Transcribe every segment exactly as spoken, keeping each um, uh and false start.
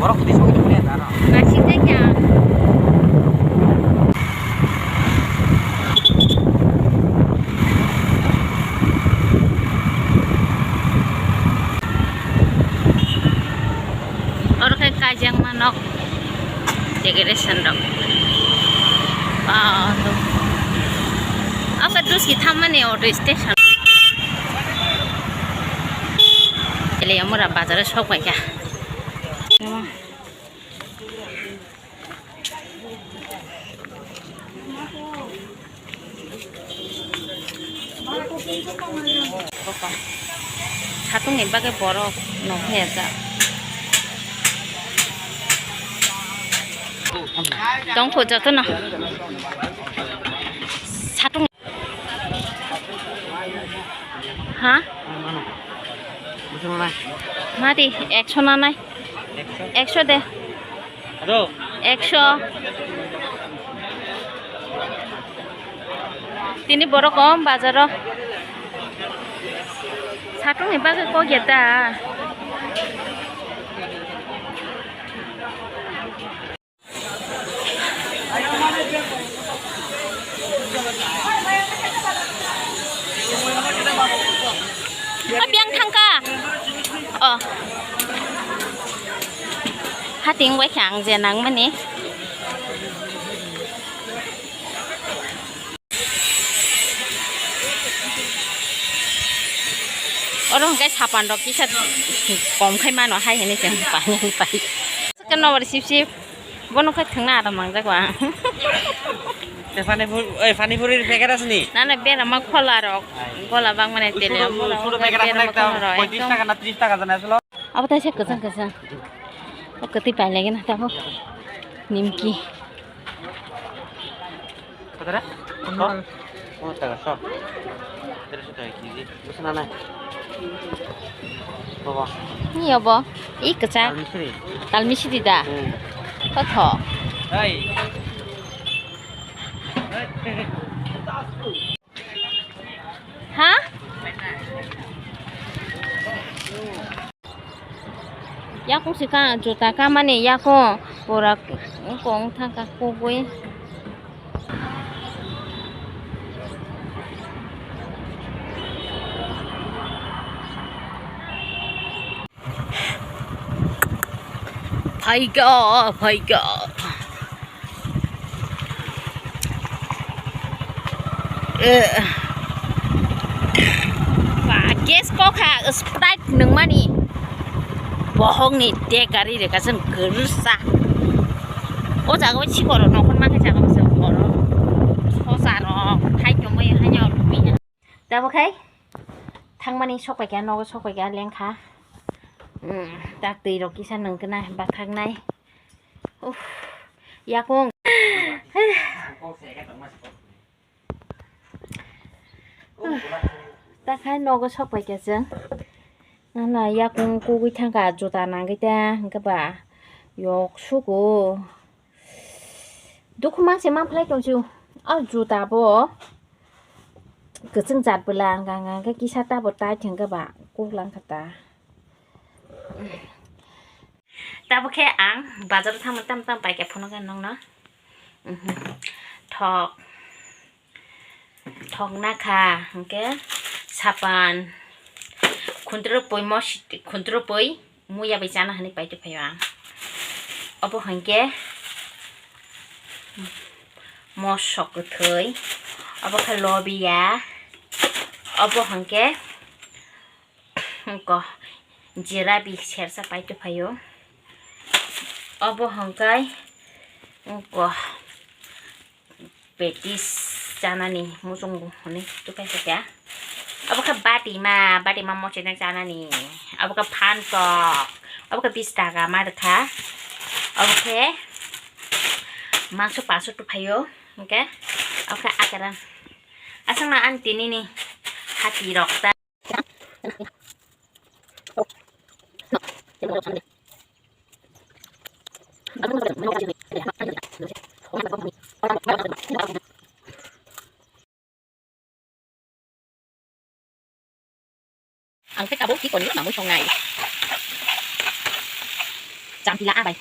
Borok twi sogwi tongmani aro. Naisik tei kya? Oro khe kaijakma nok decoration rok. Ah, to. Aka duski thammani auto station. Teliamura bazar o sok bai kha. Satung ni bagwi borok nongkhe jak. Tongkho jotono. Satung. Ha? Mati, ekso nanai. Ekso de. Ekso. Tini borok kom bazaro. Satung ni bagwi kok ya ta. Apiang thangka. Oh. Hating bai khe ang je nangmani. Oro hwnkhe sapan rok kisa kom khai mano hai hinwi chwng pai pai. Khe nobari sip sip. Bono khe thwngna aro mangjak ba. Te pani puri, oi pani puri packet asni. Nana berama khola rok. Gola bang mane tele. Sudo, sudo packet asni berama khola rok. Poitrish taka na trish taka jana aslo. Abo tai se kwchang kwchang. O kwtwi pailagena tabuk. Nimki. Kotore? Pondro taka. Pondro taka, so. Dersho taka kg. Bwsana nai. Bobo. Ni obo. I kwchak. Kalmisiri. Kalmisiri da. Hmm. Kotho. Hey. Ha? Yakung si ka juta kamani yakung pura kong thangka kugui. Phaikha, phaikha. Eh. Ba, gas kokha, Sprite nungmani. Bohokni de gari rega chwng kwrwsa. O jaga o sikoro nokol mankhe jaga o sikoro. Sosa rok, thai tongwi hanya lubi. Tabo khai thangmani sokpaikha, nogo sokpaikha lengkha. Hmm, tak twi rok kisa nungkhe na bathaknai. Uff, yakung. Takhai nogo sokpaikha chwng. Nana yakung kugui thangkha juta nangwi ta hwnkhe ba yok sugo. Dukhu mangse mangphlai tongsu. O juta bo kwchwng jat bwla ang ang khe kisa tabo tai thwngkhe ba kuk langkha ta. Tabo khe ang bazar o thangmani tam tam paikha phunukha nokno. Mhm. Thok. Thok nakha hwnkhe sapan khuntrwpui mosi khuntrwpui muya bai chana hinwi paitwi phaio ang. Obo hwnkhe mosok kwthwi, obo khe lobiya, obo hwnkhe Wngkha jera bi sersa pai tongphaio. Obo hwnkhe wngkha petis chanani muchungo hwnwi tongphai kha. Obo khe batima, batima mochina chanani. Obo khe phan tok, obo khe bis taka ma rwkha. Obo khe mangso paso tongphaio hwnkhe, obo khe akeran. Aswkno ang tinini hati rok ta. Ang khe tabuk chikon ni mamui songnai. Cham pila abai.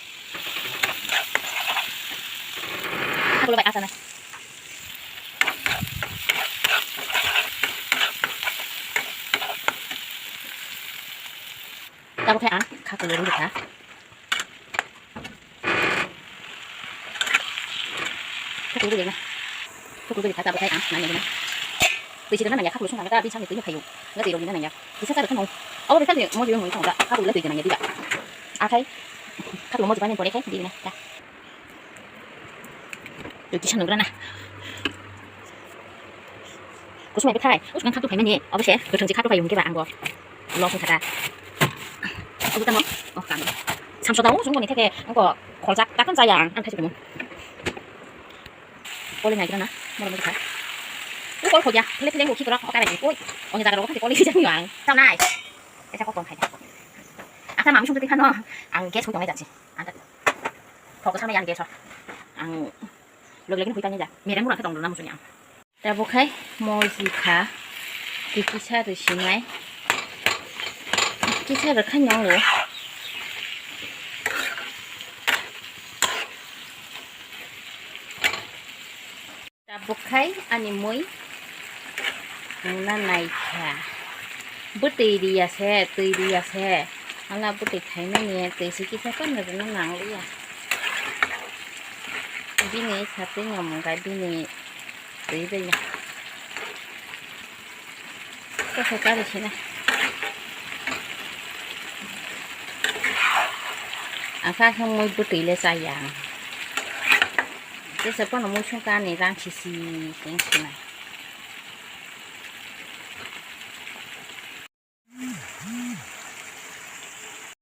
Aku lo bai asa nai. Tabuk khe ang kha kulurung dikha. Kha kulurung dikha. Kha kulurung dikha, tabuk khe ang nanya dina. Twi sirana nanya, kha kulurung sung nangya, ta bini sakni twi phayu. Ngatwi rok dina nanya. Kisa sa rwkha nung. Abo bwsakni mojo yung nung thong da. Kha kulurung twi nanya diba. Akhai kha kulurung mojo bani pore khai dina. Twi kisa nung rana. Kusumai bwthai. Uskang kha tu phaimani. Obo se kwthwng si kha tu phayu hwnkhe ba ang bo. Lo sung kha ta. Obo tamo. Oh, kang. Samso da o sung boni theke. Ang ko kholjak ta kan chaya ang. Ang thai sung. Koli nai kira na, moro moro kha. U kol khoja, phile phile ukhi koro, o karai koi. Oni jaga rogo phati koli jang yang. Tau nai. Esa ko tong khai. Asa mami sung twi khano. Ang gas hung tong jang si. Anta. Thok sa yang gas. Ang log lagi hui tanya ja. Mere murang tong na musunya. Tabuk khai moji kha. Tiki sa risi nai. Kisa rwkha nongo. Tabuk khai ani mui nungna naikha. Bwtwi riya se, twi riya se. Hala bwtwi khaimani twi se kisa phano rwna nangliya. Bini satwi no mungkha bini twi bai. Kosok kari sina. Asa khe mui bwtwi le chaya. Jesa pono mui sungkha ani rang sisi sing sina.